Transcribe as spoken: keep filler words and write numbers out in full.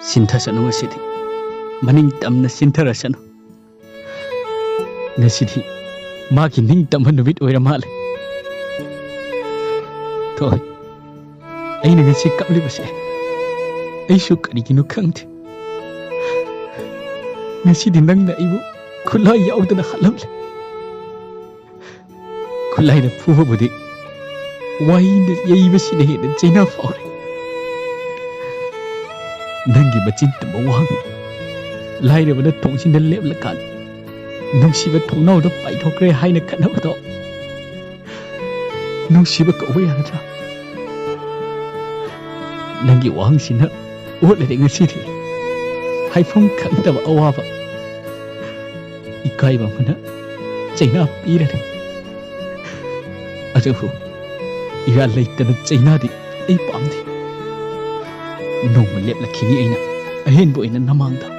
ꯁꯤꯟꯊꯁꯅꯨ ꯉꯁꯤꯗꯤ꯫ ꯃꯅꯤꯡ ꯇꯝꯅ ꯁꯤꯟꯊꯔꯁꯅꯨ꯫ ꯉꯁꯤꯗꯤ ꯃꯥꯒꯤ ꯅꯤꯡꯇꯝꯕ ꯅꯨꯃꯤꯠ ꯑꯣꯏꯔ ꯃꯥꯜꯂꯦ꯫ ꯊꯣꯏ, ꯑꯩꯅ ꯉꯁꯤ ꯀꯞꯂꯤꯕꯁꯦ ꯑꯩꯁꯨ ꯀꯔꯤꯒꯤꯅꯣ ꯈꯪꯗꯦ꯫ ꯉꯁꯤꯗꯤ ꯅꯪꯅ ꯑꯩꯕꯨ ꯈꯨꯠꯂꯥꯏ ꯌꯥꯎꯗꯅ ꯍꯥꯠꯂꯝꯂꯦ꯫ ꯈꯨꯠꯂꯥꯏꯅ ꯐꯨꯕꯕꯨꯗꯤ ꯋꯥꯍꯩꯅ ꯌꯩꯕꯁꯤꯅ ꯍꯦꯟꯅ ꯆꯩꯅꯥ ꯐꯥꯎꯔꯦ꯫ ꯅꯪꯒꯤ ꯃꯆꯤꯟ ꯇꯨꯝꯕ ꯋꯥꯍꯪ, ꯂꯥꯏꯔꯕꯅ ꯊꯣꯡꯁꯤꯟꯗ ꯂꯦꯞꯂꯀꯥꯟ ꯅꯨꯡꯁꯤꯕ ꯊꯣꯡꯅꯥꯎꯗ ꯄꯥꯏꯊꯣꯛꯈ꯭ꯔꯦ ꯍꯥꯏꯅ ꯈꯠꯅꯕꯗꯣ ꯅꯨꯡꯁꯤꯕ ꯀꯧꯕ ꯌꯥꯒꯗ꯭ꯔꯥ? ꯅꯪꯒꯤ ꯋꯥꯍꯪꯁꯤꯅ ꯑꯣꯠꯂꯔꯦ ꯉꯁꯤꯗꯤ꯫ ꯍꯥꯏꯐꯝ ꯈꯪꯗꯕ ꯑꯋꯥꯕ, ꯏꯀꯥꯏꯕ ꯑꯃꯅ ꯆꯩꯅꯥ ꯄꯤꯔꯔꯦ꯫ ꯑꯗꯨꯕꯨ ꯏꯔꯥꯜ ꯂꯩꯇꯅ ꯆꯩꯅꯥꯗꯤ ꯑꯩ ꯄꯥꯝꯗꯦ꯫ ꯅꯣꯡꯃ ꯂꯦꯞꯂꯛꯈꯤꯅꯤ ꯑꯩꯅ ꯑꯍꯦꯟꯕ ꯑꯣꯏꯅ ꯅꯃꯥꯡꯗ꯫